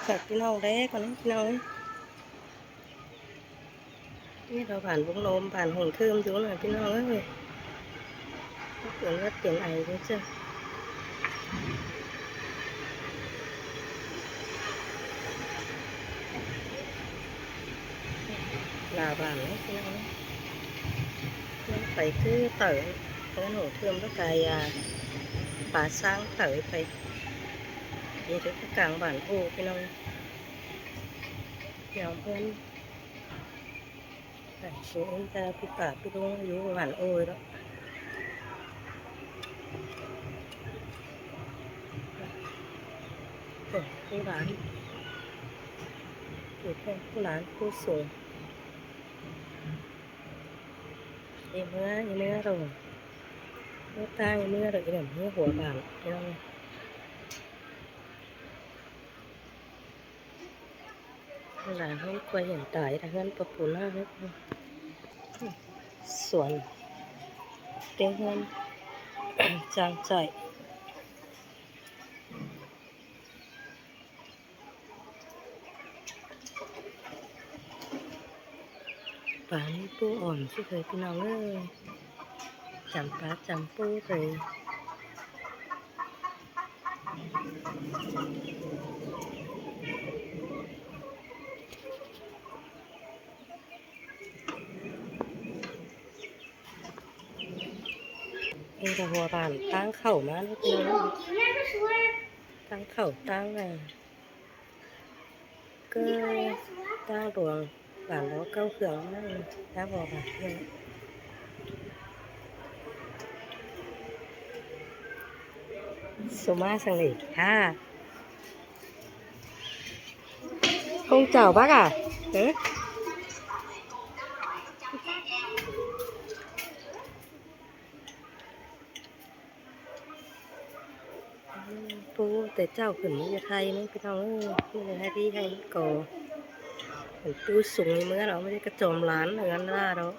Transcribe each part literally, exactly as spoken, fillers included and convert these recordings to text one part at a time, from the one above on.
Khắp ꞌpi ꞌnọng đé ꞌcọ ꞌnị ꞌpi ꞌnọng ới. ꞌNị ꞌlẹo bản Bung Nôm, bản Hùng Thơm dú ꞌnị ꞌpi ꞌnọng ới. Pên ꞌmớt pên ai dú ꞌchớ. Lả bản ꞌnị ꞌpi ꞌnọng ới. ꞌMắn pay ꞌcứ tảu, ꞌhướn Hùng Thơm ꞌlụk cai, à, pá ꞌsáng tảu pay. Đi ꞌtứ ꞌcứ cang bản ꞌpộ ꞌpi ꞌnọng ới. Kéo ꞌhướn. Bản ꞌpộ ꞌhướn ta ꞌpi pả ꞌpi ꞌlung dú bản ꞌpộ ꞌlẹo. Ôi, ꞌcứ lán. Ôi, ꞌcứ lán ꞌcứ sung. Ê ꞌmứa, ê ꞌmứa ꞌlẹo. ꞌMứa ꞌtáng ê ꞌmứa ꞌlẹo, ê ꞌmứa hua bản. Lả ꞌhướn ꞌquá hiện tại là ꞌhướn pá pun ꞌnớ. Suôn. Té ꞌhướn trang trại. Pá ꞌmí ꞌpộ ỏn ꞌsứ thôi ꞌpi ꞌnọng ới. Chăm pá chăm ꞌpộ thôi. Ê, ꞌlẹo hua bản ꞌtáng khảu ꞌmá ꞌnị ꞌpi ꞌnọng ới. ꞌTáng khảu ꞌtáng, à, ꞌcứ ꞌtáng luông bản lỏ cáu khương ꞌmá ꞌnị, ꞌtáng hua bản ꞌnị. Số ꞌmá sang đỉ hả? Không chào bác à? Ừ? ꞌPộ té ꞌchạu khửn ꞌmá ꞌdệt ꞌhại ꞌnị ꞌpi ꞌnọng ới, ꞌmá ꞌdệt ꞌhại đi ꞌhại ꞌcọ. Khửn ꞌpộ sung ꞌmá ꞌlẹo, ꞌmá ꞌdệt cá chom lán ꞌngớn ꞌlạ ꞌlẹo.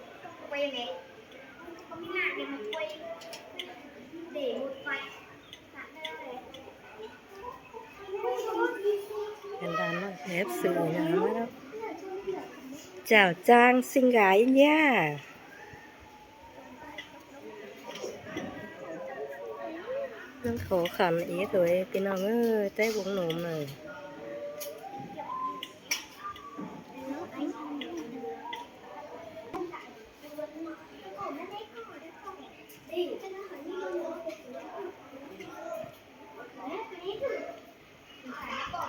Hên đàn ꞌnớ, ép sự nhà ꞌmá ꞌlẹo. Chào Trang xinh gái nha. ꞌNhắng khó khăn ꞌí thôi ꞌpi ꞌnọng ới, té Bung Nôm ꞌnị.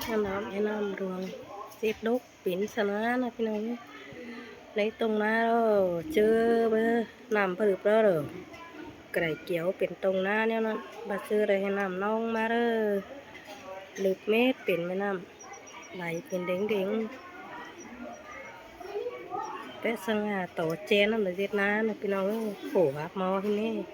ꞌNhắng ꞌnhắng ꞌnhắng luông ꞌdệt độc pên ꞌsướng ꞌnớ ꞌpi ꞌnọng ới. Đảy tông ꞌná ꞌlẹo, ꞌchớ báu ꞌnặm ꞌpá ꞌlụp ꞌlẹo. Cà đảy kéo pên tông ꞌná ꞌnéo ꞌnặn, báu ꞌchớ đảy hảư ꞌnặm ꞌnọng ꞌmá ꞌlẹo. ꞌLụp mết pên ꞌmá ꞌnặm, đảy pên đeng đeng. Té ꞌsướng ꞌtọ ꞌchén ꞌnặn ꞌlẹo ꞌdệt ꞌná ꞌnớ ꞌpi ꞌnọng ới, khổ ꞌhặc ꞌmo ꞌhịn ꞌnị.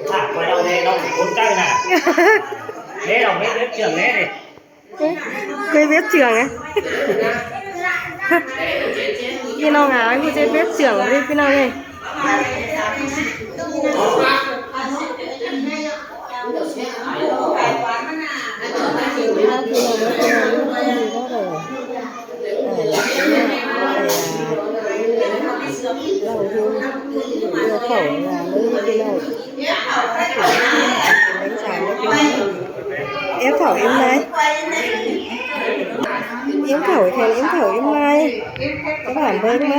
Thả quay đầu đây, nó cũng trốn chạy nè. Thế đâu, hết, hết trường đấy đi. Quay vết trưởng ấy. ꞌPi ꞌnọng áo ꞌcọ chết vết trưởng đi ꞌpi ꞌnọng ơi. Ép khẩu ím lai. Ím khẩu khen ím khẩu ím lai. Các bạn với mà.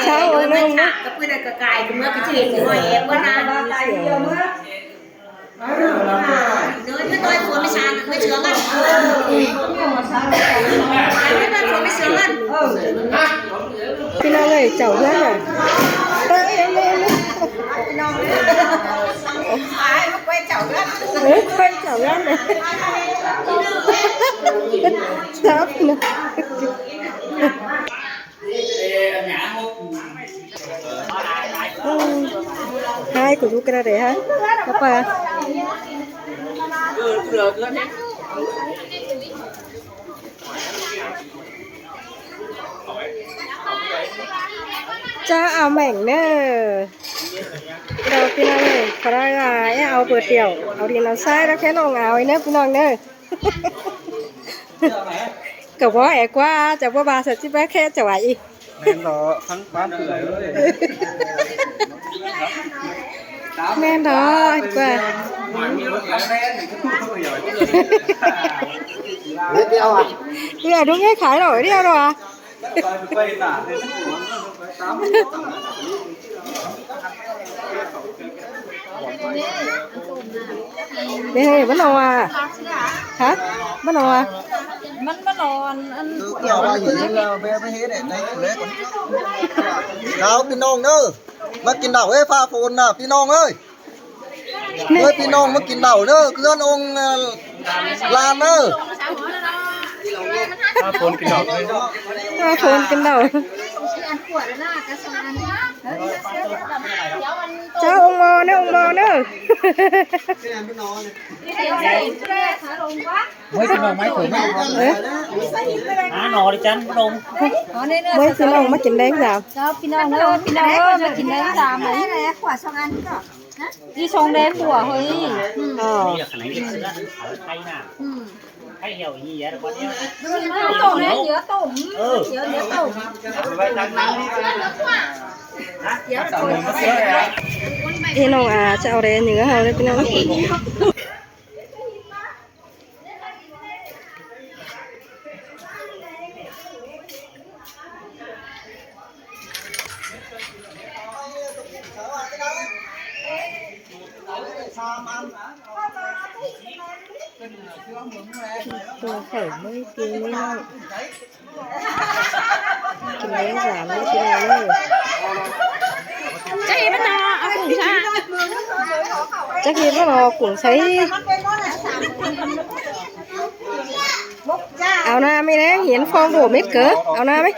Sao ông nông á? ꞌPi ꞌnọng ơi, chảu ꞌhướn à? Ơ, em, em, em. Ơ, quay chảu ꞌhướn à? Sao ꞌpi ꞌnọng? Hai của chú cái đấy hả? Có phải à? Chả áo mảnh nữa. Đầu ꞌpi ꞌnọng ơi, khỏi ra em áo bờ tiểu, áo đi nó sai đó cái nòng áo ấy nữa ꞌpi ꞌnọng nữa. Cậu bố é quá, chả bố bà sao chứ bé khẽ chả vậy. Nên đó, thắng bán từ đấy. Nên đó, anh qua. Biết đeo à? Ui, đúng cái khái nổi đeo rồi à? Ê, bắt đầu à? Hả? Bắt đầu à? Mắn bắt đầu ăn ăn. Chào ꞌpi ꞌnọng ơi. ꞌMá kin đảo ơi, pha phôn nả ꞌpi ꞌnọng ơi. Ơi ꞌpi ꞌnọng ꞌmá kin đảo ơi, cứ ăn ông, ờ, lan ơi. Pha phôn kin đảo. Pha phôn kin đảo. Chào ông mò nữa, ông mò nữa. Mới ꞌpi ꞌnọng ꞌmá kin đảo. Hả? Á, nó đi chắn bắt đầu. Mới ꞌpi ꞌnọng ꞌmá kin đen sao? Chào ꞌpi ꞌnọng ơi, ꞌpi ꞌnọng ơi, ꞌmá kin đen sao? Đi sông đen của hơi. Ờ. Tôm đấy, nhớ tôm. Nhớ, nhớ tôm. Ê, ꞌnọng à, chào đen nhớ hao đấy ꞌpi ꞌnọng. Tôi phải mới kêu mới nói. Kin đen sao ꞌmá kin đen. Chắc gì bắt đầu, à, cũng sao. Chắc gì bắt đầu cũng thấy. Áo na ꞌmí ꞌnị, hiến phong bổ mết cớ. Áo na ꞌmí.